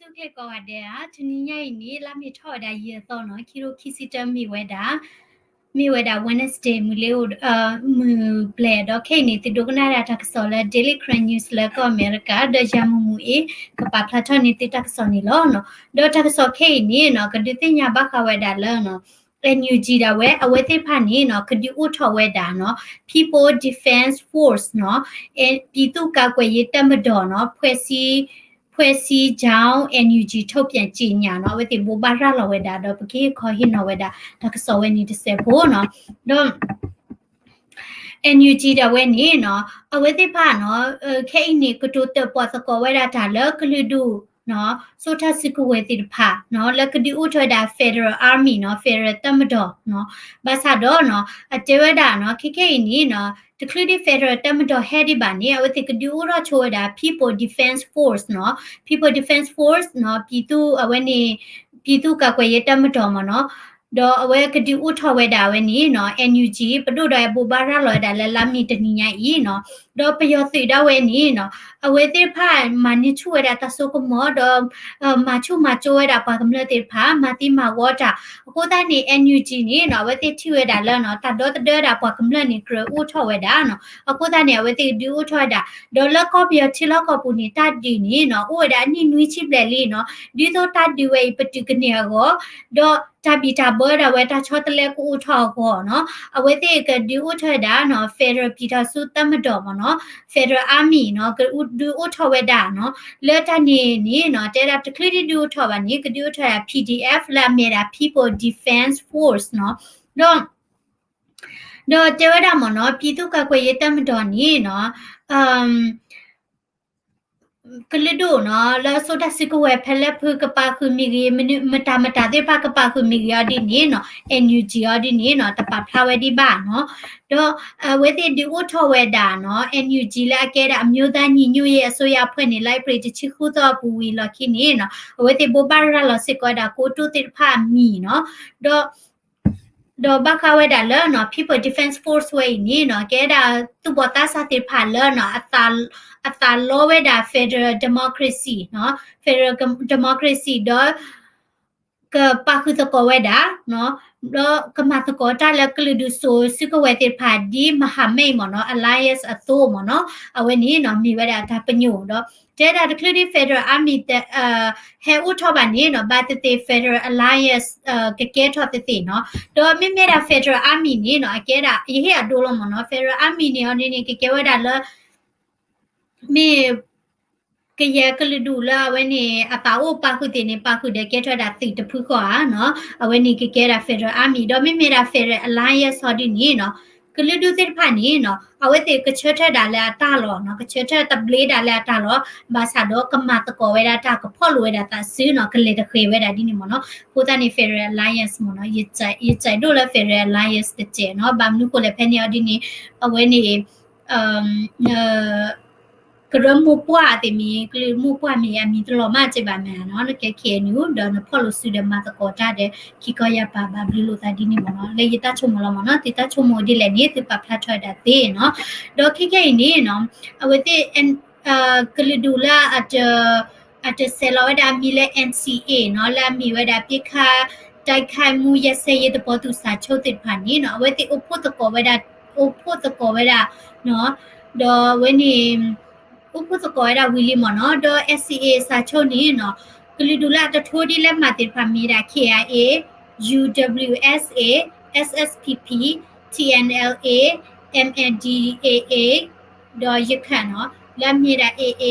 ဆူၣ်ချ့ကိးဂၤဒဲးဧါ, တနံၤညါအံၤန့ၣ် လါမ့ၤထီၣ်ဝဲဒၣ်ယဲၢ်သီနီၤ, ခံရိၣ်ခံဆံတၢ မ့ၢ်ဝဲဒၣ်, မ့ၢ်ဝဲဒၣ် Wednesday မုၢ်လ့ၤအိၣ်, မုၢ်ဘျဲၣ်ဒီး ခဲအံၤန့ၣ် သုဒိကနၣ်ဒၣ်တၢ်ကစီၣ်လၢ Daily Karen News လၢကီၢ်အမဲရကၤ ဒီးယၤမုၢ်မုၢ်အ့ၣ် ကပာ်ဖျါထီၣ်န့ၢ်သုတၢ်ကစီၣ်န့ၣ်လီၤ. ဒီးတၢ်ကစီၣ်ခဲအံၤန့ၣ်နီၤ ကဒုးသ့ၣ်ညါဘၣ်ဃးဝဲဒၣ်လၢ NUG ဒၣ်ဝဲ အဝဲသ့ၣ်တဖၣ်န့ၣ်နီၤ ကဒုးအိၣ်ထီၣ်ဝဲဒၣ်နီၤ People Defense Force နီၤ, ပြည်သူ့ကာကွယ်ရေးတပ်မတော်နီၤ, ဖွဲ့စည်း, ဖွဲ့စည်းကြောင်း NUG ထုတ်ပြန်ကြေညာနီၤ, အဝဲသ့ၣ်ဘိးဘၣ်ရၤလီၤဝဲဒၣ် ဒီးပကဟ့ၣ်ခီဟ့ၣ်နီၤဝဲဒၣ် တၢ်ကစီၣ်ဝဲန့ၣ်တစဲးဖိနီၤ, ဒီး NUG ဒၣ်ဝဲန့ၣ်နီၤ အဝဲသ့ၣ်တဖၣ်နီၤ ခဲအံၤန့ၣ် ကတိၤတၢၣ်ပီၣ်သကိးဝဲဒၣ်တၢ်လၢကလုာ်ဒူၣ်နီၤ စိတၢ်စုကဝဲၤသ့ၣ်တဖၣ်နီၤ လၢကဒုးအိၣ်ထီၣ်ဝဲဒၣ် Federal Army နီၤ, Federal တပ်မတော်နီၤ, ဘၣ်ဆၣ်ဒီးနီၤ အတဲဝဲဒၣ်နီၤ ခဲခဲအံၤန့ၣ်နီၤ တချုးဒံး Federal တပ်မတော် ဟဲဒံးဘၣ်န့ၣ် အဝဲသ့ၣ်ကဒုးအိၣ်ထီၣ်ဆိဝဲဒၣ် People Defense Force နီၤ, People Defense Force နီၤ, ပြည်သူ့ အဝဲန့ၣ် ပြည်သူ့ကာကွယ်ရေးတပ်မတော် မ့ၢ်နီၤ, ဒီးအဝဲကဒုးအိၣ်ထီၣ်ဝဲဒၣ်ဝဲန့ၣ်နီၤ NUG ပဒိၣ်ဒီးအဘိးဘၣ်ရၤလီၤဝဲဒၣ်လၢလါမ့ၤတနံၤညါအံၤနီၤ, ဒီးပယီၤသုးဒၣ်ဝဲန့ၣ်နီၤ အဝဲသ့ၣ်တဖၣ်မၤန့ၢ်ဆူၣ်ဝဲဒၣ်တၢ်စိကမီၤ ဒီး မၤဆူၣ်မၤကၠိဝဲဒၣ်ပှၤကမျၢၢ်သ့ၣ်တဖၣ် မၤသံမၤဝီတၢ်, အဃိသတးန့ၣ် NUG န့ၣ်နီၤ အဝဲသ့ၣ်ထံၣ်ဝဲဒၣ်လၢနီၤ တၢ်ဒီသဒၢဒၣ်ပှၤကမျၢၢ်န့ၣ် ကြၢးအိၣ်ထီၣ်ဝဲဒၣ်နီၤ, အဃိသတးန့ၣ် အဝဲသ့ၣ်ကဒုးအိၣ်ထီၣ်ဝဲဒၣ်, ဒီးလၢကီၢ်ပယီၤထံလီၢ်ကီၢ်ပူၤန့ၣ် တၢ်ဒုးန့ၣ်နီၤ အိၣ်ဝဲဒၣ်အနံၣ်နွံဆံဘျဲၣ်လံနီၤ, ဒ်သိးတၢ်ဒုးဝဲအံၤ ပတုာ်ကန့ၢ်အဂီၢ် ဒီးတၢ်ဘံၣ်တၢ်ဘၢဒၣ်ဝဲတၢ်ဆီတလဲကအိၣ်ထီၣ်အဂီၢ်နီၤ, အဝဲသ့ၣ်ကဒုးအိၣ်ထီၣ်ဝဲဒၣ်နီၤ Federal ပြည်ထောင်စုတပ်မတော် မ့ၢ်နီၤ, Federal Army နီၤ ကဒုးအိၣ်ထီၣ်ဝဲဒၣ်နီၤ, လၢတၢ်န့ၣ်န့ၣ်နီၤ တဲဒၣ်တချုးဒံးဒုးအိၣ်ထီၣ်ဘၣ်န့ၣ် ကဒုးအိၣ်ထီၣ်ဝဲဒၣ် PDF လၢအမ့ၢ်ဒၣ် People Defense Force နီၤ, ဒီး ဒီးတဲဝဲဒၣ်မ့ၢ်နီၤ ပြည်သူ့ကာကွယ်ရေးတပ်မတော် န့ၣ်နီၤ ကလုာ်ဒူၣ်နီၤ လၢစိတၢ်စုကဝဲၤဖဲလဲၣ်ဖုကပာ်ဃုာ်မ့ၢ်ဂ့ၤ, မတၤမတၤသ့ၣ်တဖၣ်ကပာ်ဃုာ်မ့ၢ်ဂ့ၤအီၤဒ်န့ၣ်နီၤ NUG အီၤဒ်န့ၣ်နီၤ တပာ်ဖျါဝဲဒံးဘၣ်နီၤ, ဒီးအဝဲသ့ၣ်ဒုးအိၣ်ထီၣ်ဝဲဒၣ်နီၤ NUG လၢအကဲဒၣ် အမျိုးသားညီညွတ်ရေးအစိုးရအဖွဲ့ န့ၣ် လၢအ့ဖြ့ၣ်တဆံဃုသီအပူၤဝံၤအလီၢ်ခံန့ၣ်နီၤ အဝဲသ့ၣ်ဘိးဘၣ်ရၤလီၤစ့ၢ်ကီးဝဲဒၣ်ကိတိၢ်သ့ၣ်တဖၣ်အမံၤနီၤ, ဒီး ဒီးဘၣ်ဃးဝဲဒၣ်လၢနီၤ People Defense Force ဝဲအံၤန့ၣ်နီၤ ကဲဒၣ်သူၣ်ဘီၣ်သးစၢ်သ့ၣ်တဖၣ်လၢနီၤ အသးလီဝဲဒၣ် federal democracy နီၤ, federal democracy ဒီး ကပာ်ဃုာ်သကိးဝဲဒၣ်နီၤ, ဒီးကမၤသကိးတၢ်လၢကလုာ်ဒူၣ်စိၤစုကဝဲၤသ့ၣ်တဖၣ် ဒ် မဟာမိတ် မ့ၢ်နီၤ alliance အသိးမ့ၢ်နီၤ, အဝဲန့ၣ်နီၤ မ့ၢ်ဝဲဒၣ်တၢ်ပညိၣ်ဒီး တဲဒၣ်တချုးဒံး Federal Army ဟဲအိၣ်ထီၣ်ဘၣ်န့ၣ်နီၤ ဘၣ်သ့ၣ်သ့ၣ် Federal Alliance ကကဲထီၣ်သ့ၣ်သ့ၣ်နီၤ, ဒီးမ့မ့ၢ်ဒၣ် Federal Army န့ၣ်နီၤ အကဲဒၣ် ယဟ့ၣ်အဒိလီၤမ့ၢ်နီၤ, Federal Army န့ၣ်အီၤဒ်န့ၣ် ကကဲဝဲဒၣ်လၢ မ့ၢ် ကယဲၢ်ကလုာ်ဒူၣ်လၢအဝဲန့ၣ် အသးအိၣ်ပာ်ဃုာ်သ့ၣ်န့ၣ် ပာ်ဃုာ်ဒီးကဲထီၣ်ဝဲဒၣ်သုးတဖုဃီဧါနီၤ, အဝဲန့ၣ်ကကဲဒၣ် Federal Army ဒီးမ့မ့ၢ်ဒၣ် Federal Alliance ဟီဒ်န့ၣ်နီၤ, ကလုာ်ဒူၣ်သ့ၣ်တဖၣ်န့ၣ်နီၤ အဝဲသ့ၣ်ကဆၢထၢၣ်ဒၣ်လၢအတၢ်လီၢ်နီၤ, ကဆၢထၢၣ်တဘျ့ဒၣ်လၢအတၢ်လီၢ်, ဘၣ်ဆၣ်ဒီးကမၤသကိးဝဲဒၣ်တၢ် ကဖီၣ်လိာ်ဝဲဒၣ်သးစုနီၤ, ကလဲၤတဃ့ၢ်ဝဲဒၣ်ဒ်န့ၣ်မ့ၢ်နီၤ, အဃိသတးန့ၣ် Federal Alliance မ့ၢ်နီၤ, ယစံးဒိၣ်လၢ Federal Alliance တစဲးနီၤ, ဘၣ်မနုၤဃိလဲၣ်ဖဲန့ၣ်အီၤဒ်န့ၣ်, အဝဲန့ၣ် ကရၢမိၢ်ပှၢ်သ့ၣ်မ့ၢ် ကလုာ်မိၢ်ပှၢ်မ့ၢ်အမံၤတလီၤမးစ့ၢ်ဘၣ်မ့ၢ်ဧါနီၤ, နကဲ KNU ဒီးနဖီၣ်လိာ်စုဒီးမၤသကိးတၢ်ဒီး ခံခီယါပၤဘၣ်ဘျုးလိာ်သးဒ်န့ၣ်မ့ၢ်နီၤ, လၢယတၢ်ဆိကမိၣ်လီၤမ့ၢ်နီၤ, သုတၢ်ဆိကမိၣ်ဒ်လဲၣ်န့ၣ် သုပာ်ဖျါထီၣ်ဝဲဒၣ်သ့နီၤ, ဒီးခဲခဲအံၤန့ၣ်နီၤ, အဝဲသ့ၣ် ကလုာ်ဒူၣ်လၢ အတဆဲးလီၤဝဲဒၣ်အမံၤလၢ NCA နီၤ, လၢအမ့ၢ်ဝဲဒၣ် အပစ်ခတ်တိုက်ခိုက်မှုရပ်စဲရေး သဘောတူစာချုပ် သ့ၣ်တဖၣ်န့ၣ်နီၤ, အဝဲသ့ၣ်အိၣ်ဖှိၣ်သကိးဝဲဒၣ်, အိၣ်ဖှိၣ်သကိးဝဲဒၣ်နီၤ, ဒီးအဝဲန့ၣ် အိၣ်ဖှိၣ်သကိးဝဲဒၣ်ဝံၤလံမ့ၢ်နီၤ, ဒီး NCA စာချုပ်န့ၣ်နီၤ, ကလုာ်ဒူၣ်လၢအတထိဒ်လဲၣ်မးသ့ၣ်တဖၣ်မ့ၢ်ဒၣ် KIA, UWSA, SSPP, TNLA, MNDAA ဒီးရခိုင်နီၤ, လၢအမ့ၢ်ဒၣ် AA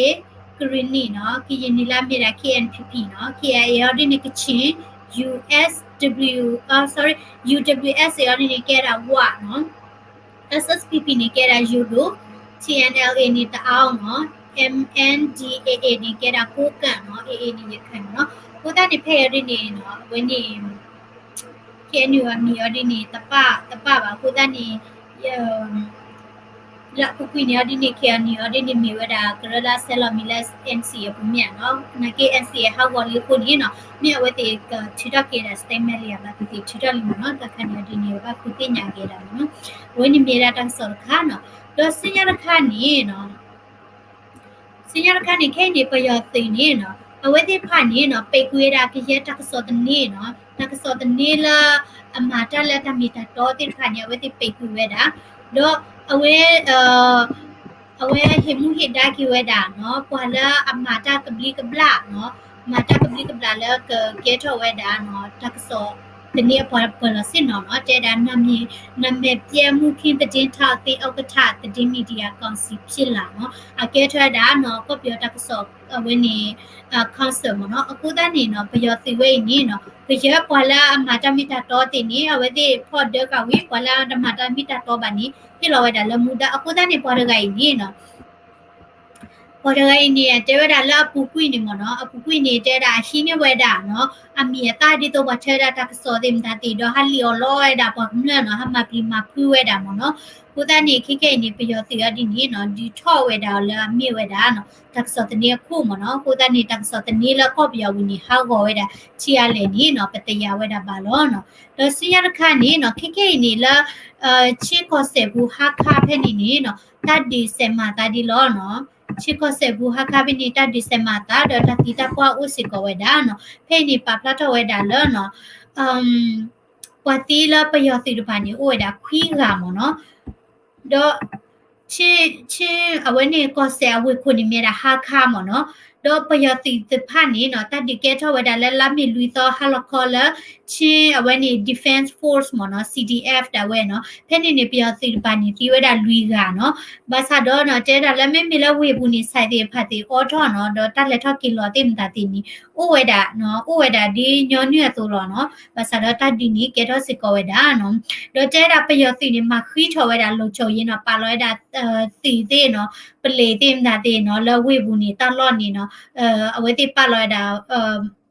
ကရံၣ်နံၣ်နီၤ, ကရင်နီၤ လၢအမ့ၢ်ဒၣ် KNPP နီၤ, KIA အီၤဒ်န့ၣ် ကချင်, USW, sorry, UWSA အီၤဒ်န့ၣ် ကဲဒၣ်ဝနီၤ, SSPP န့ၣ် ကဲဒၣ်ယိၤဒိၣ်, TNLA န့ၣ် တအါနီၤ, MNDAA န့ၣ် ကဲဒၣ်ကိးကၣ်နီၤ, AA န့ၣ် ရခိုင်နီၤ, အဃိသတးန့ၣ် ဖဲအံၤအီၤဒ်န့ၣ်နီၤ, အဝဲန့ၣ် KNU အမံၤအီၤဒ်န့ၣ် တပၣ်, တပၣ်ဘၣ်အဃိသတးန့ၣ်, လၢအပူၤကွံာ်န့ၣ်အီၤဒ်န့ၣ် KNU အီၤဒ်န့ၣ် မ့ၢ်ဝဲဒၣ် ကရၢလၢအဆဲးလီၤမံၤလၢ NCA အပူၤမ့ၢ်ဧါနီၤ, နာ်က့ NCA ဟးဂီၤလံအဃိန့ၣ်နီၤ, မ့ၢ်အဝဲသ့ၣ်ကထုးထီၣ်က့ၤဒၣ် statement လံဧါဘၣ် သုသ့ၣ်ထုးထီၣ်လံမ့ၢ်နီၤ, တၢ်ခါန့ၣ်အီၤဒ်န့ၣ် ဘၣ်ဃုသ့ၣ်ညါက့ၤဒၣ်မ့ၢ်နီၤ, အဝဲန့ၣ်မ့ၢ်ဒၣ်တၢ်ကစီၣ်တခါနီၤ, ဒီးဆူညါတခါန့ၣ်နီၤ ဆူညါတခါန့ၣ် ခဲအံၤန့ၣ် ပယီၤသုးန့ၣ်နီၤ, အဝဲသ့ၣ်တဖၣ်န့ၣ်နီၤ ပိတ်ကွံာ်ဝဲဒၣ်ကယဲၢ်တၢ်ကစီၣ်သန့နီၤ, တၢ်ကစီၣ်သန့လၢ အမၤတၢ်လၢတၢ်မ့ၢ်တၢ်တီသ့ၣ်တဖၣ်န့ၣ် အဝဲသ့ၣ်ပိတ်ကွံာ်ဝဲဒၣ်, ဒီးအဝဲ အဝဲဟ့ၣ်မူဟ့ၣ်ဒါက့ၤဝဲဒၣ်နီၤ ပှၤလၢအမၤတၢ်ကဘျံးကဘျၣ်နီၤ, မၤတၢ်ကဘျံးကဘျၣ်လၢကကဲထီၣ်ဝဲဒၣ်နီၤ တၢ်ကစီၣ်သန့အပှၤပၢၤလီၢ်ဆ့ၣ်နီၤနီၤ, တဲဒၣ် နာမည်ပျက်မှု ခင်းသတင်းထောက်သစ် ဥက္ကဋ္ဌ သတင်းမီဒီယာကောင်စီ ဖြစ်လာနီၤ, အကဲထီၣ်ဝဲဒၣ်နီၤ ကီၢ်ပယီၤတၢ်ကစီၣ်အဝဲန့ၣ် council မ့ၢ်နီၤ, အဃိသတးန့ၣ်နီၤ ပယီၤသုးဝဲအံၤန့ၣ်နီၤ ကယဲၢ်ပှၤလၢအမၤတၢ်မ့ၢ်တၢ်တီသ့ၣ်န့ၣ် အဝဲသ့ၣ်ဖီၣ်ဒၢဃာ်ဝံၤ ပှၤလၢတမၤတၢ်မ့ၢ်တၢ်တီဘၣ်န့ၣ် ဟ့ၣ်လီၤဝဲဒၣ်လၢမူဒါ, အဃိသတးန့ၣ် ပှၤတဂၤအံၤန့ၣ်နီၤ ပှၤတဂၤအံၤန့ၣ် တဲဝဲဒၣ်လၢအပူၤကွံာ်န့ၣ်မ့ၢ်နီၤ, အပူၤကွံာ်န့ၣ် တဲဝဲဒၣ်အဟံးန့ၢ်ဝဲဒၣ်နီၤ အမံၤအသၣ်ဒ်သိးပှၤထၢဝဲဒၣ်တၢ်ကစီၣ်သ့ၣ်မတၤသ့ၣ် ဒီးဟးလံၣ်အီၤလီဝဲဒၣ်ပှၤကမျၢၢ်နီၤ, ဟးမၤပျံၤမၤဖုးဝဲဒၣ်မ့ၢ်နီၤ, အဃိသတးန့ၣ် ခဲကနံၣ်အံၤန့ၣ် ပယီၤသုးအီၤဒ်န့ၣ်နီၤ ဒုးထီၣ်ဝဲဒၣ်အီၤလၢအမ့ၢ်ဝဲဒၣ်နီၤ တၢ်ကစီၣ်သန့အခိၣ်မ့ၢ်နီၤ, အဃိသတးန့ၣ် တၢ်ကစီၣ်သန့လၢကီၢ်ပယီၤဝံၤန့ၣ် ဟးဂီၤဝဲဒၣ် ထံအါလဲၣ်န့ၣ်နီၤ ပသယၤဝဲဒၣ်ဘၣ်လီၤနီၤ, ဒီးဆူညါတခါန့ၣ်နီၤ ခဲကနံၣ်အံၤန့ၣ်လၢ ဆ့ကီၢ်စဲၣ်ပူၤဟါခါဖဲန့ၣ်န့ၣ်နီၤ တၢ်ဒုးစဲးမၤသးဒ်လီၤနီၤ, ဆ့ကီၢ်စဲၣ်ပူၤဟါခါဖဲန့ၣ် တၢ်ဒုးစဲးမၤသး ဒီးတၢ်သံတၢ်ပှၢ်အိၣ်စ့ၢ်ကီးဝဲဒၣ်နီၤ, ဖဲအံၤန့ၣ် ပာ်ဖျါထီၣ်ဝဲဒၣ်လၢနီၤ ပှၤသံလၢပယီၤသုးတဖၣ်န့ၣ် အိၣ်ဝဲဒၣ်ခွံဂၤမ့ၢ်နီၤ, ဒီး ဆ့ ဆ့ အဝဲန့ၣ်ကီၢ်စဲၣ်အဝ့ၢ်ခိၣ်န့ၣ်မ့ၢ်ဝဲဒၣ်ဟါခါမ့ၢ်နီၤ, ဒီးပယီၤသုးတဖၣ်န့ၣ်နီၤ တၢ်ဒုးကဲထီၣ်ဝဲဒၣ်လၢလါမ့ၤလွံၢ်သီဟါလီၤခီလၢ ဆ့ အဝဲန့ၣ် Defense Force မ့ၢ်နီၤ C D F ဒၣ်ဝဲနီၤ, ဖဲန့ၣ်န့ၣ် ပယီၤသုးတဖၣ်န့ၣ် သံဝဲဒၣ်လွံၢ်ဂၤနီၤ, ဘၣ်ဆၣ်ဒီးနီၤ တဲဒၣ်လၢမ့မ့ၢ်လၢဝ့ၢ်ပူၤန့ၣ် ဆဲးသ့ၣ်တဖၣ်သ့ၣ်အိးထီၣ်နီၤ, ဒီးတၢ်လဲၤထီၣ်က့ၤလီၤသ့ၣ်မတၤသ့ၣ်န့ၣ် အိၣ်ဝဲဒၣ်နီၤ အိၣ်ဝဲဒၣ်ဒ်ညီနုၢ်အသိးလီၤနီၤ, ဘၣ်ဆၣ်ဒီးတၢ်ဒုးန့ၣ် ကဲထီၣ်စ့ၢ်ကီးဝဲဒၣ်နီၤ, ဒီးတဲဒၣ်ပယီၤသုးန့ၣ် မၤဃံထီၣ်ဝဲဒၣ် လုံခြုံရေး နီၤ, ပာ်လီၤဝဲဒၣ် သုးသ့ၣ်နီၤ, ပလ့းသ့ၣ်မတၤသ့ၣ်နီၤ, လၢဝ့ၢ်ပူၤန့ၣ် တၢ်လီၢ်န့ၣ်နီၤ, အဝဲသ့ၣ်ပာ်လီၤဝဲဒၣ်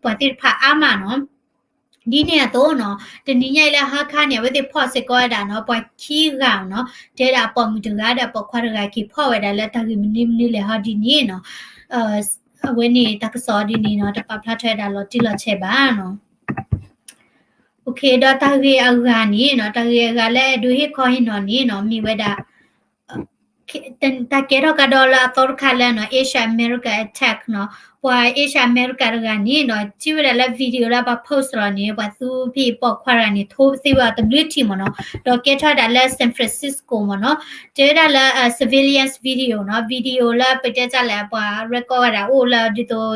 ပှၤသ့ၣ်တဖၣ်အါမးနီၤ, ဒ်န့ၣ်အသိးနီၤ, တနံၤညါအံၤလၢဟါခါန့ၣ် အဝဲသ့ၣ်ဖီၣ်စ့ၢ်ကီးဝဲဒၣ်နီၤ ပှၤခံဂၤနီၤ, တဲဒၣ်အပိာ်မုၣ်တဂၤဒီးပိာ်ခွါတဂၤက့ၤဖီၣ်ဝဲဒၣ်လၢတၢ်ဂ့ၢ်မနုၤမနုၤလဲၣ်ဟီဒ်န့ၣ်နီၤ, အဝဲန့ၣ်တၢ်ကစီၣ်ဒ်န့ၣ်နီၤ တပာ်ဖျါထီၣ်ဝဲဒၣ်လီၤတံၢ်လီၤဆဲးဘၣ်နီၤ. ဒီးတၢ်ဂ့ၢ်အဂၤန့ၣ်နီၤ, တၢ်ဂ့ၢ်အဂၤလၢအဲၣ်ဒိးဟ့ၣ်ခီဟ့ၣ်နီၤန့ၣ်နီၤ မ့ၢ်ဝဲဒၣ် တၢ်ကဲထီၣ်ကဒီးလၢအသီတခါလၢနီၤ Asia America attack နီၤ, ပှၤ Asia America တဂၤန့ၣ်နီၤ ထံၣ်ဝဲဒၣ်လၢ video လၢပှၤ post လီၤန့ၣ် ပှၤသူဖံးပိာ်ခွါတဂၤန့ၣ် ထိသ့ဝဲအီၤတဘျုးထံၣ်မ့ၢ်နီၤ, ဒီးကဲထီၣ်ဝဲဒၣ်လၢ San Francisco မ့ၢ်နီၤ, တဲဝဲဒၣ်လၢ surveillance video နီၤ, video လၢပတဲတၢ်လဲၣ် ပှၤ record ဝဲဒၣ်အိၣ်လၢဒ်သိး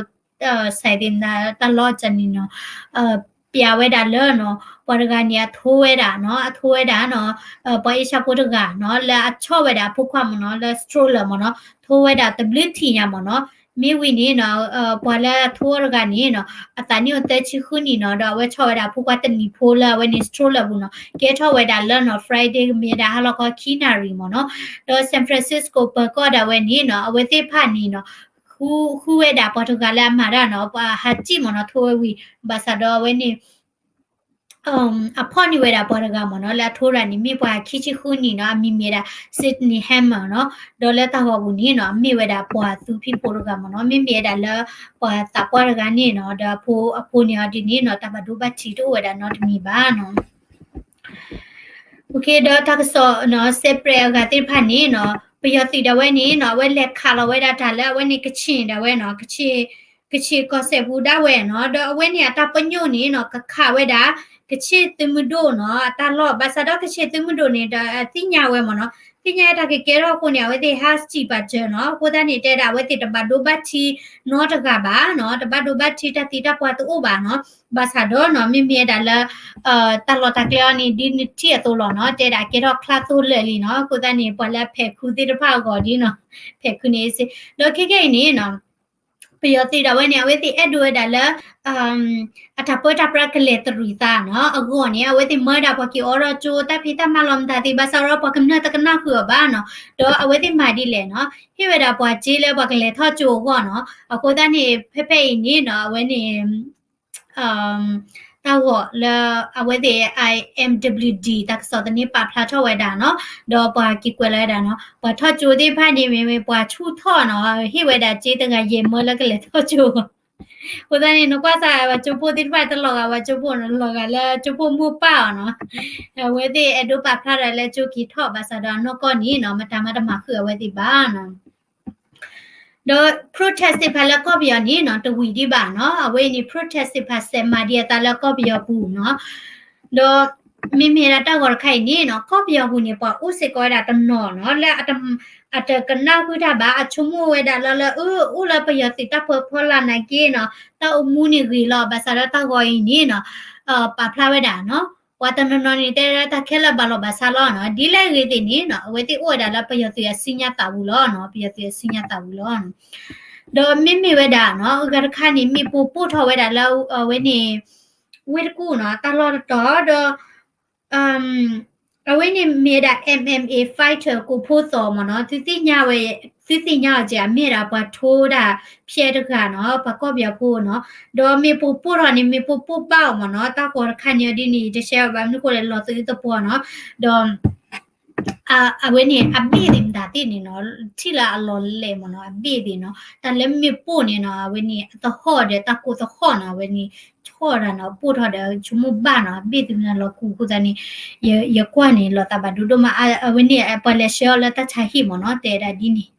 စဲးသ့ၣ်မတၤ တၢ်လီၢ်ကန့ၣ်နီၤ ပျးဝဲဒၣ်လၢနီၤ ပှၤတဂၤန့ၣ် အထိဝဲဒၣ်နီၤ, အထိဝဲဒၣ်နီၤ ပှၤအ့ရှါဖိတဂၤနီၤ လၢအဆီၣ်ဝဲဒၣ်အဖိခွါမ့ၢ်နီၤ လၢ stroller မ့ၢ်နီၤ, ထိဝဲဒၣ်တဘျုးထံၣ်ညါမ့ၢ်နီၤ, မ့ၢ်ဝံၤန့ၣ်နီၤ ပှၤလၢအထိအီၤတဂၤန့ၣ်နီၤ အသးနံၣ်အိၣ်သၢဆံဃုနံၣ်နီၤ ဒီးအဝဲဆီၣ်ဝဲဒၣ်အဖိခွါတနံၤဖိလၢအဝဲန့ၣ် stroller ပူၤနီၤ, ကဲထီၣ်ဝဲဒၣ်လၢနီၤ Friday ကမ့ၢ်ဝဲဒၣ်ဟါလီၤခီခံနၣ်ရံၣ်မ့ၢ်နီၤ, ဒီး San Francisco ပၢၤကီၢ်ဒၣ်ဝဲန့ၣ်နီၤ အဝဲသ့ၣ်တဖၣ်န့ၣ်နီၤ ဃု ဃုဝဲဒၣ်ပှၤတဂၤလၢအမၤတၢ်နီၤ ပှၤဟးစံၣ်မ့ၢ်နီၤ ထိဝဲဝံၤ ဘၣ်ဆၣ်ဒီးအဝဲန့ၣ် အဖီၣ်န့ၢ်ဝဲဒၣ်ပှၤတဂၤမ့ၢ်နီၤ လၢအထိတဂၤန့ၣ် မ့ၢ်ပှၤခံဆံဃုနံၣ်နီၤ အမံၤမ့ၢ်ဝဲဒၣ် Sydney Hammer နီၤ, ဒီးလၢတၢ်ဂီၤပူၤန့ၣ်နီၤ မ့ၢ်ဝဲဒၣ်ပှၤသူဖံးဖိတဂၤမ့ၢ်နီၤ မ့မ့ၢ်ဝဲဒၣ်လၢ ပှၤသးပှၢ်တဂၤန့ၣ်နီၤ ဒီးအဖိ အဖိန့ၣ်အီၤဒ်န့ၣ်နီၤ တၢ်ဘၣ်ဒိဘၣ်ထံးတအိၣ်ဝဲဒၣ်နီတမံၤဘၣ်နီၤ. ဒီးတၢ်ကစီၣ်နီၤ separate အဂၤသ့ၣ်တဖၣ်န့ၣ်နီၤ ပယီၤသုးဒၣ်ဝဲန့ၣ်နီၤ အဝဲလဲၤခးလီၤဝဲဒၣ်တၢ်လၢအဝဲန့ၣ် ကချ့ၣ်ဒၣ်ဝဲနီၤ ကချ့ၣ် ကချ့ၣ်ကီၢ်စဲၣ်ပူၤဒၣ်ဝဲနီၤ ဒီးအဝဲန့ၣ်အတၢ်ပညိၣ်န့ၣ်နီၤ ကခးဝဲဒၣ် ကချ့ၣ်သုးမုၢ်ဒိၣ်နီၤ အတၢ်လီၢ် ဘၣ်ဆၣ်ဒီးကချ့ၣ်သုးမုၢ်ဒိၣ်န့ၣ်ဒီး သ့ၣ်ညါဝဲမ့ၢ်နီၤ သ့ၣ်ညါတၢ်ကကဲထီၣ်အဃိန့ၣ် အဝဲသ့ၣ်ဟးစံၣ်ပာ်စၢၤနီၤ အဃိသတးန့ၣ် တဲဒၣ်အဝဲသ့ၣ်တဘၣ်ဒိဘၣ်ထံးနီတဂၤဘၣ်နီၤ တဘၣ်ဒိဘၣ်ထံးတၢ်သံတၢ်ပှၢ်တအိၣ်ဘၣ်နီၤ ဘၣ်ဆၣ်ဒီးနီၤ မ့မ့ၢ်ဝဲဒၣ်လၢ တၢ်လီၢ်တၢ်ကျဲအီၤန့ၣ် ဒ်နထံၣ်အသိးလီၤနီၤ တဲဒၣ်ကဲထီၣ်ချါသိလၢာ်လံနီၤ အဃိသတးန့ၣ် ပှၤလၢအဖဲးခုသ့ၣ်တဖၣ်အဂီၢ်ဒ်နီၤ ဖဲးခုန့ၣ်စ့ၢ် ဒီးခဲကနံၣ်အံၤန့ၣ်နီၤ ပယီၤသုးဒၣ်ဝဲန့ၣ် အဝဲသ့ၣ်အဲၣ်ဒိးဝဲဒၣ်လၢ အတၢ်ပၢတၢ်ပြးကလဲၤတရံးသးနီၤ အဂီၢ်န့ၣ် အဝဲသ့ၣ်မၢဝဲဒၣ်ပှၤက့ၤအိးထီၣ်ကၠိ တၢ်ဖံးတၢ်မၤလီၤမတၤသ့ ဘၣ်ဆၣ်ဒီးပှၤကမျၢၢ်တကနၣ်ဃုာ်အီၤဘၣ်နီၤ ဒီးအဝဲသ့ၣ်မၤဒ်လဲၣ်နီၤ ဟ့ၣ်ဝဲဒၣ်ပှၤစ့လၢပှၤကလဲၤထီၣ်ကၠိအဂီၢ်နီၤ အဃိသတးန့ၣ် ဖဲဖဲအံၤန့ၣ်နီၤ အဝဲန့ၣ် တၢ်ဂီၤလၢ အဝဲသ့ၣ် I M W D တၢ်ကစီၣ်သန့ပာ်ဖျါထီၣ်ဝဲဒၣ်နီၤ ဒီးပှၤက့ၤကွဲးလီၤဝဲဒၣ်နီၤ ပှၤထီၣ်ကၠိသ့ၣ်တဖၣ်န့ၣ် မ့မ့ၢ်ပှၤဆူၣ်ထီၣ်နီၤ ဟ့ၣ်ဝဲဒၣ်စ့တဂၤယဲၢ်မၢလၢကလဲၤထီၣ်ကၠိ အဃိသတးန့ၣ် နကွၢ်စးပှၤကၠိဖိသ့ၣ်တဖၣ်တလီၤဂာ်ပှၤကၠိဖိနီၤ လီၤဂာ်လၢကၠိဖိမိၢ်ပၢ်အီၤနီၤ အဝဲသ့ၣ်အဲၣ်ဒိးပာ်ဖျါဒီးလၢကၠိက့ၤထီၣ်ဘၣ်ဆၣ်ဒီးအနီၢ်ကီၢ်န့ၣ်နီၤ မတၤမၤတမၤဃုာ်အဝဲသ့ၣ်ဘၣ်နီၤ ဒီး protest သ့ၣ်တဖၣ်လၢကီၢ်ပယီၤန့ၣ်နီၤ တဝံၤဒံးဘၣ်နီၤ. အဝဲအံၤန့ၣ် protest သ့ၣ်တဖၣ်စဲးမၤဒံးအသးလၢကီၢ်ပယီၤပူၤနီၤ. ဒီးမ့မ့ၢ်ဒၣ်တၢ်ဂီၤတခါအံၤန့ၣ်နီၤ ကီၢ်ပယီၤပူၤန့ၣ် ပှၤအိၣ်စ့ၢ်ကီးဝဲဒၣ်တနီၤနီၤ လၢအတကနၣ်ဃုာ်တၢ်ဘၣ် အဆိကမိၣ်ဝဲဒၣ်လၢလၢအအိၣ်လၢပယီၤသုးတၢ်ပၢဖီလာ်နာ်က့နီၤ တၢ်အိၣ်မူန့ၣ်ဂ့ၤလီၤ ဘၣ်ဆၣ်ဒီးတၢ်ဂီၤအံၤန့ၣ်နီၤ ပာ်ဖျါဝဲဒၣ်နီၤ ပှၤတနီၤနီၤန့ၣ် တဲဒၣ်တၢ်ခဲလၢာ်ဘၣ်လီၤဘၣ်ဆါလီၤနီၤ ဒ်လဲၣ်ဂ့ၤသ့ၣ်န့ၣ်နီၤ အဝဲသ့ၣ်အိၣ်ဝဲဒၣ်လၢပယီၤသုးအစုညါသးပူၤလီၤနီၤ ပယီၤသုးအစုညါသးပူၤလီၤ. ဒီးမ့မ့ၢ်ဝဲဒၣ်နီၤ အဂၤတခါန့ၣ် မ့ၣ်ပိၢ်ပိၢ်ထီၣ်ဝဲဒၣ်လၢအဝဲန့ၣ် ဝ့ၢ်တကူၣ်နီၤ တၢ်လီၢ်တတီၤဒီး အဝဲန့ၣ်မ့ၢ်ဝဲဒၣ် MMA fighter ကိးဖိသီးမ့ၢ်နီၤ သုသ့ၣ်ညါဝဲ သုသ့ၣ်ညါအီၤက့ၤ အမ့ၢ်ဝဲဒၣ်ပှၤထိဒၣ်ဖျဲးတဂၤနီၤ ပှၤကီၢ်ပယီၤဖိနီၤ ဒီးမ့ၣ်ပိၢ်ပိၢ်ထီၣ်န့ၣ် မ့ၣ်ပိၢ်ပိၢ်ဘၣ်အီၤမ့ၢ်နီၤ တၢ်ဂီၤတခါန့ၣ်အီၤဒ်န့ၣ် ယတရှဲဘၣ် ဘၣ်မနုၤဃိလဲၣ် လီၤသယုၢ်သပှီၤနီၤ ဒီး အဝဲန့ၣ် အဘ့ၣ်သ့ၣ်မတၤသ့ၣ်န့ၣ်နီၤ ထံၣ်လၢအလီၤလဲၢ်မ့ၢ်နီၤ အဘ့ၣ်သ့ၣ်နီၤ တၢ်လၢမ့ၣ်ပိၢ်န့ၣ်နီၤ အဝဲန့ၣ် အသဟီၣ်ဒီးတၢ်ကိၢ်သဟီၣ်နီၤ အဝဲန့ၣ် ဆီၣ်တၢ်နီၤ ပိၢ်ထီၣ်ဒီးဆိကမိၣ်ဘၣ်နီၤ အဘ့ၣ်သ့ၣ်မတၤလီၤကူးအဃိသတးန့ၣ် ယကွၢ်န့ၣ် လီၤသးဘၣ်ဒိဒိၣ်မး အဝဲန့ၣ် ပှၤလဲၤဆှၢအီၤလၢတၢ်ဆါဟံၣ်မ့ၢ်နီၤ တဲဒၣ်ဒ်န့ၣ်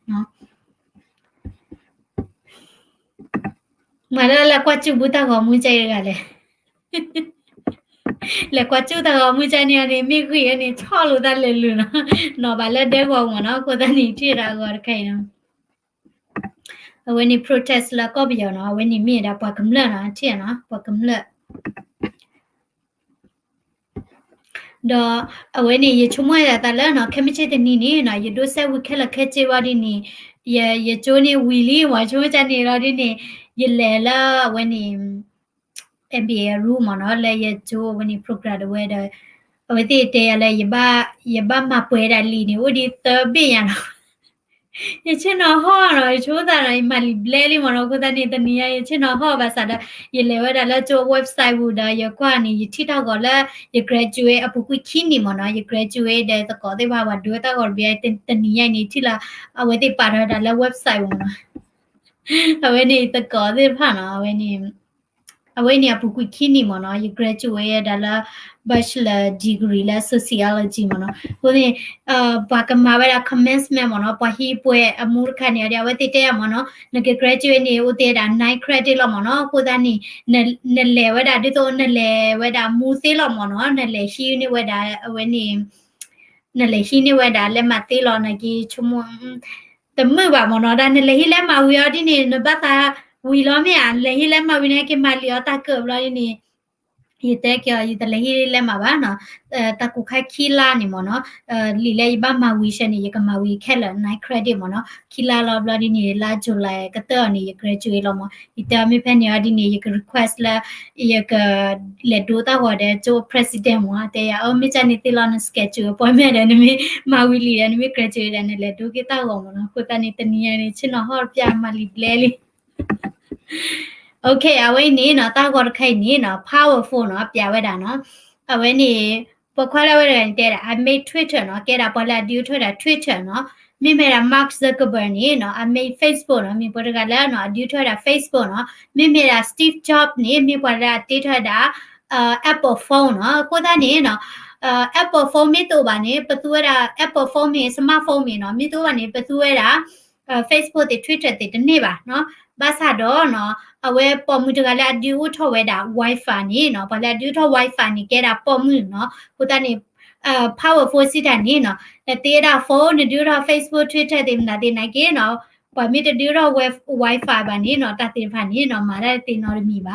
မၤလၢလဲၤကွၢ်ကၠူၣ်ဘုတၢ်ဂီၤမူကဲအံၤတဂၤလဲၣ် လဲၤကွၢ်ကၠူၣ်တၢ်ဂီၤမူကဲန့ၣ်န့ၣ် မ့ၢ်ဂ့ၤန့ၣ် ဆီၣ်လိာ်သးလဲၤလုာ်နီၤ နီၤဘၣ်လၢဒဲကဝီၤမ့ၢ်နီၤ အဃိသတးန့ၣ် ထံၣ်တၢ်အဂီၤတခါအံၤနီၤ အဝဲန့ၣ် protest လၢကီၢ်ပယီၤနီၤ အဝဲန့ၣ်မ့ၢ်ဒၣ်ပှၤကမျၢၢ်နီၤ ထံၣ်နီၤ ပှၤကမျၢၢ် ဒီးအဝဲန့ၣ် ယဆိကမိၣ်ဝဲဒၣ်တၢ်လၢနီၤ ခဲမုၢ်ဆ့ၣ်တနံၤန့ၣ်နီၤ ယဒိးစဲးဝံၤခဲလၢာ်ခဲဆ့ဘၣ်ဒ်န့ၣ် ယ ယကၠိန့ၣ်ဝံၤလံ ဝဲဆိကမိၣ်ကန့ၣ်လီၤဒ်န့ၣ် ယလဲၤလၢအဝဲန့ၣ် NBA room မ့ၢ်နီၤ လၢယကၠိအဝဲန့ၣ် program တဝဲဒီး အဝဲသ့ၣ်တဲယၤလၢ ယဘၣ်မၤပှဲၤဒၣ်လံာ်န့ၣ် အိၣ်ဒံးသၢဘ့ၣ်ညါနီၤ ယဆ့ၣ်နီၤဟီၣ်နီၤ ယဆိကမိၣ်သးနီၤ ယမၤလံာ်ဘျဲလံမ့ၢ်နီၤ အဃိသတးန့ၣ် တနံၤညါ ယဆ့ၣ်နီၤဟီၣ်ဘၣ်ဆၣ်ဒီး ယလဲၤဝဲဒၣ်လၢကၠိ website ပူၤဒီး ယကွၢ်န့ၣ် ယထံၣ်တၢ်ဂီၤလၢ ယ graduate အပူၤကွံာ်ခံနံၣ်မ့ၢ်နီၤ ယ graduate ဒီးသကိးသ့ၣ်တဖၣ် ပှၤဒိတၢ်ဂီၤတဘ့ၣ် တနံၤညါအံၤန့ၣ် ထံၣ်လၢ အဝဲသ့ၣ်ပာ်ထီၣ်ဝဲဒၣ်လၢ website ပူၤမ့ၢ်နီၤ အဝဲန့ၣ်သကိးသ့ၣ်တဖၣ်နီၤ အဝဲန့ၣ် အဝဲန့ၣ်အပူၤကွံာ်ခံနံၣ်မ့ၢ်နီၤ ယ graduate ဒၣ်လၢ bachelor degree လၢ sociology မ့ၢ်နီၤ အဃိန့ၣ် ပှၤကမၤဝဲဒၣ် commencement မ့ၢ်နီၤ ပှၤဟံးပှဲၤအမူတခါန့ၣ်ဒီး အဝဲသ့ၣ်တဲယၤမ့ၢ်နီၤ နက graduate န့ၣ် အိၣ်သ့ဒၣ် nine credit လီၤမ့ၢ်နီၤ အဃိသတးန့ၣ် နလဲၤဝဲဒၣ်ဒ်သိးနလဲၤဝဲဒၣ်မူသ့လီၤမ့ၢ်နီၤ နလဲၤဟံးန့ၢ်ဝဲဒၣ်အဝဲန့ၣ် နလဲၤဟံးန့ၢ်ဝဲဒၣ်လၢမၤသ့လီၤ နက့ၤဆိကမိၣ် တမုာ်ဘၣ်မ့ၢ်နီၤ တၢ်နလဲၤဟံးလၢမၤဝံၤအီၤဒ်န့ၣ် နဘၣ်သးဝံၤလီၤမ့ၢ်ဧါ နလဲၤဟံးလၢမၤဝံၤန့ၣ် က့ၤမၤလံာ်အီၤတၢ်ကၢၢ်ဘျီဒ်န့ၣ် ယတဲက့ၤအီၤ ယတလဲၤဟံးလၢမၤဘၣ်နီၤ တၢ်ကူးခါခံလါန့ၣ်မ့ၢ်နီၤ လံာ်လၢယဘၣ်မၤဝံၤဆဲန့ၣ် ယကမၤဝံၤခဲလၢာ် nine credit မ့ၢ်နီၤ ခံလါလီၤဘျီဒ်န့ၣ် လါ July ကတၢၢ်အီၤန့ၣ် ယ graduate လီၤမ့ၢ် ယတဲအီၤမ့ၢ်ဖဲန့ၣ်အီၤဒ်န့ၣ် ယက request လၢ ယကလဲၤဒိတၢ်ဂီၤဒီးကၠိ president မ့ၢ် တဲယၤ အၢ မ့ၢ်ကန့ၣ်သ့လီၤ န schedule appointment ဒီး နမ့ၢ်မၤဝံၤလံဒီး နမ့ၢ် graduate ဒီး နလဲၤဒိက့ၤတၢ်ဂီၤမ့ၢ်နီၤ အဃိသတးန့ၣ် တနံၤညါန့ၣ် ဆ့ၣ်နီၤဟီၣ်တပျၢ်မၤလံာ်ဘျဲလံ OK အဝဲအံၤန့ၣ်နီၤ တၢ်ဂီၤတခါအံၤန့ၣ်နီၤ powerful နီၤ ပျးဝဲဒၣ်နီၤ အဝဲန့ၣ် ပိာ်ခွါလၢအဝဲတဂၤန့ၣ် တဲဒၣ် အမ့ၢ် Twitter နီၤ ကဲဒၣ်ပှၤလၢအဒုးအိၣ်ထီၣ်ဝဲဒၣ် Twitter နီၤ မ့မ့ၢ်ဒၣ် Mark Zuckerberg န့ၣ်နီၤ အမ့ၢ် Facebook နီၤ မ့ၢ်ပှၤတဂၤလၢနီၤ အဒုးအိၣ်ထီၣ်ဝဲဒၣ် Facebook နီၤ မ့မ့ၢ်ဒၣ် Steve Jobs န့ၣ် မ့ၢ်ပှၤလၢအတ့ထီၣ်ဝဲဒၣ် Apple phone နီၤ အဃိသတးန့ၣ်နီၤ Apple phone မ့ၢ်တအိၣ်ဘၣ်န့ၣ် ပသူဝဲဒၣ် Apple phone မ့ၢ် smartphone မ့ၢ်နီၤ မ့ၢ်တအိၣ်ဘၣ်န့ၣ် ပသူဝဲဒၣ် Facebook သ့ၣ် Twitter သ့ၣ်တန့ၢ်ဘၣ်နီၤ ဘၣ်ဆၣ်ဒီးနီၤ အဝဲပိာ်မုၣ်တဂၤလၢအဒုးအိၣ်ထီၣ်ဝဲဒၣ် Wi-Fi န့ၣ်နီၤ ပှၤလၢအဒုးအိၣ်ထီၣ် Wi-Fi န့ၣ် ကဲဒၣ်ပိာ်မုၣ်နီၤ အဃိသတးန့ၣ် powerful စံးတၢ်န့ၣ်နီၤ နတ့ဒၣ် phone နဒုးအိၣ်ထီၣ် Facebook Twitter သ့ၣ်မနုၤသ့ၣ်နာ်က့နီၤ ပှၤမ့ၢ်တဒုးအိၣ်ထီၣ် Wi-Fi ဘၣ်န့ၣ်နီၤ တၢ်သ့ၣ်တဖၣ်န့ၣ်နီၤ မၤတၢ်သ့နီတမံၤဘၣ်နီၤ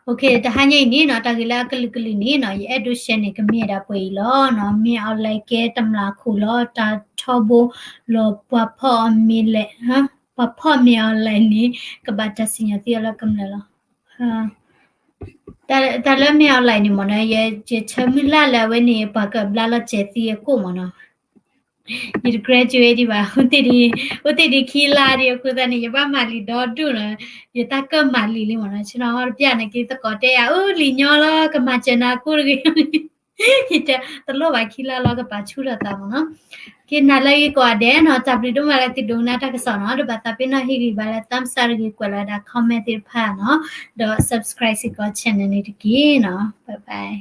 OK တဟါညါအံၤန့ၣ်နီၤ တၢ်ဂ့ၢ်လၢအကလုာ်ကလုာ်န့ၣ်နီၤ ယအဲၣ်ဒိး share န့ၣ် ကမ့ၢ်ဒၣ်ပှဲၤအံၤလီၤနီၤ မ့ၢ် online ကဲတမျးခိၣ်လီၤ တၢ်ထီဘိလီၤ ပှၤဖီၣ်အီၤမ့ၢ်လဲၣ် ပှၤဖီၣ်မ့ၢ် online န့ၣ် ကဘၣ်တၢ်စံၣ်ညီၣ်သံအီၤလၢကမျၢၢ်လီၤ တၢ်လၢမ့ၢ် online န့ၣ်မ့ၢ်နီၤ ယဆၢမုၢ်လၢ်လၢအဝဲန့ၣ် ပှၤကဘျါလီၤစဲၤသံအကိၣ်မ့ၢ်နီၤ ယတ graduate ဒံးဘၣ် အိၣ်သ့ၣ်ဒံးခံလါဒံးအဃိသတးန့ၣ် ယဘၣ်မၤလံာ်ဒီဒူၣ်နီၤ ယတၢ်ကၢၣ်မၤလံာ်လံမ့ၢ်နီၤ ဆ့ၣ်နီၤဟီၣ်တပျၢ်န့ၣ်က့ သကိးတဲယၤ အၢ လံာ်ညီလီၤ ကမၤစၢၤနၤကိၣ်တဂ့ၤ ယတဲတလိၣ်ဘၣ်ခံလါလီၤ ကပာ်ဆူၣ်ထီၣ်သးမ့ၢ်နီၤ က့ၤနၤလၢဂ့ၤကိးဂၤဒဲးနီၤ တၢ်ဘျုးဒိၣ်မးလၢသုဒိကနၣ်တၢ်ကစီၣ်နီၤ ဒီးဘၣ်သးပ့ၤနီၣ်ဟ့ၣ်ဂံၢ်ဘါလၢ thumbs up တဂ့ၤ ကွဲးလီၤဝဲဒၣ် comment သ့ၣ်တဖၣ်နီၤ ဒီး subscribe စ့ၢ်ကီး channel န့ၣ်တက့ၢ်နီၤ bye bye